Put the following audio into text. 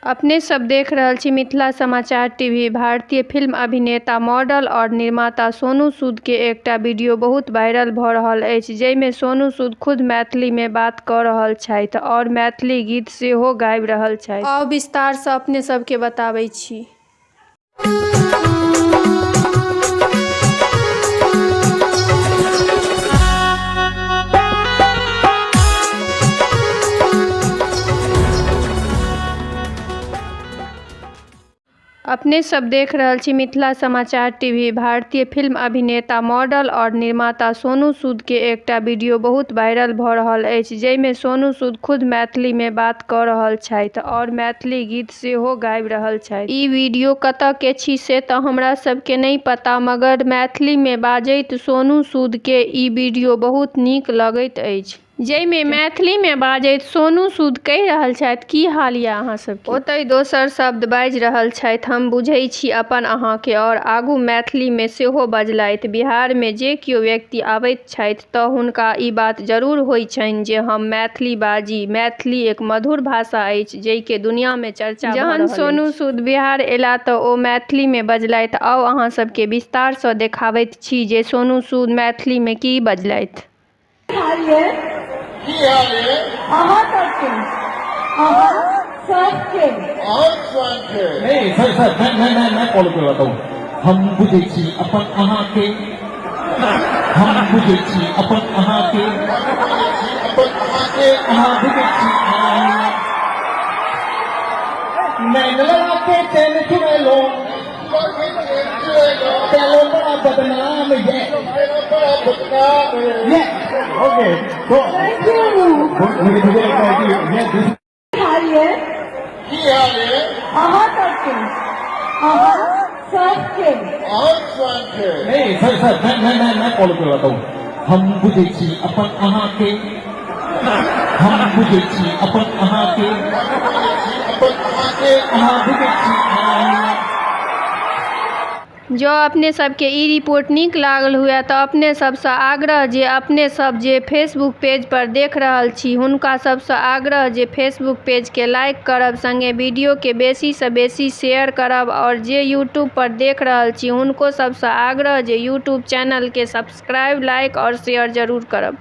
अपने सब देख रहल छी मिथिला समाचार टीवी। भारतीय फिल्म अभिनेता, मॉडल और निर्माता सोनू सूद के एकटा वीडियो बहुत वायरल भ रहल अछि, जै में सोनू सूद खुद मैथिली में बात क रहल छथि और मैथिली गीत सेहो गाबि रहल छथि। आउ विस्तार स अपने सब के बताबै छी। अपने सब देख रहल छी मिथिला समाचार टीवी। भारतीय फिल्म अभिनेता, मॉडल और निर्माता सोनू सूद के एकटा वीडियो बहुत वायरल भ रहल अछि, जै में सोनू सूद खुद मैथिली में बात क रहल छथि और मैथिली गीत सेहो गाबि रहल छथि। ई वीडियो कतय के छी से त हमरा सब के नहि पता, मगर मैथिली में बाजैत सोनू सूद के ई वीडियो बहुत नीक लगैत अछि। जै में मैथिली में बाजैत सोनू सूद कहि रहल छथि की हाल ये अहाँ सब के। ओतहि दोसर शब्द बाजि रहल छथि हम बुझै छी अपन अहाँ के और आगू मैथिली में सेहो बजलथि। बिहार में जे कियो व्यक्ति आबैत छथि त हुनका ई बात जरूर होई छनि जे हम मैथिली बाजी। मैथिली एक मधुर भाषा अछि जै के दुनिया में चर्चा भ जहन रहल सोनू अछि। सूद बिहार एला त ओ मैथिली में बजलथि। आउ अहाँ सब के विस्तार स देखाबैत छी जे सोनू सूद मैथिली में की बजलथि। हाल ये? की हाल ये? अहाँ सबके, अहाँ सबके। अहाँ सबके। नहीं सर सर, मैं मैं मैं मैं फॉलो करवाता हूँ। हम बुझै छी अपन अहाँ के, हम बुझै छी अपन अहाँ के, अपन अहाँ के, अहाँ बुझै छी। नैन लड़ा के चैन चुरेलो, चलो बड़ा बदनाम ये, ये ओके। तो Thank you. मुझे मुझे लगता है कि ये दूसरी हाल ये? की हाल ये? अहाँ सबके, अहाँ सबके। अहाँ सबके। नहीं सर सर, मैं मैं मैं मैं फॉलो करवाता हूँ। हम बुझै छी अपन अहाँ के, हम बुझै छी अपन अहाँ के, अपन अहाँ के, अहाँ बुझै छी। जँ अपने सबके ई रिपोर्ट नीक लागल हुए तऽ अपने सबसँ आग्रह जे अपने सब जे फेसबुक पेज पर देख रहल छी हुनका सबसँ आग्रह जे फेसबुक पेजके लाइक करब, संगे वीडियोके बेसीसँ बेसी शेयर करब आओर जे यूट्यूब पर देख रहल छी हुनको सबसँ आग्रह जे यूट्यूब चैनलके सब्सक्राइब, लाइक आओर शेयर जरूर करब।